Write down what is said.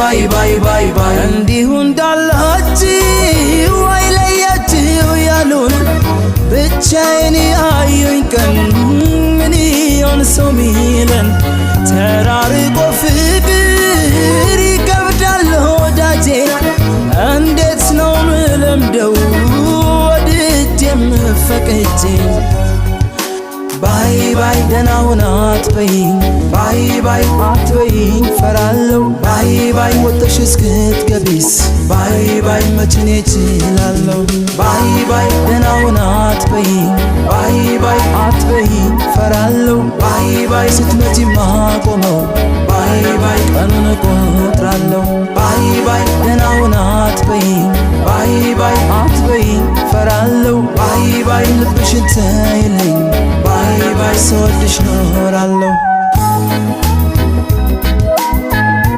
Bye bye bye bye። እንዲሁ እንዳላችሁ አይለያችሁ ያሉን፣ ብቻዬን ያዩኝ ቀን ምን ይሆን ሰው ሚለን? ተራርቆ ፍቅር ይከብዳል ወዳጄ፣ እንዴት ነው ምለምደው ወድጄም ፈቅጄ? Bye bye ደህና ሁን አትበይኝ፣ bye bye አትበይኝ፣ ፈራለው። Bye bye ወጥተሽ እስክትገቢስ bye bye መቼ እኔ እችላለሁ? Bye bye ደህና ሁን አትበይኝ፣ bye bye አትበይኝ፣ ፈራለው። Bye bye ስትመጪ ማቆመው bye bye ቀኑን።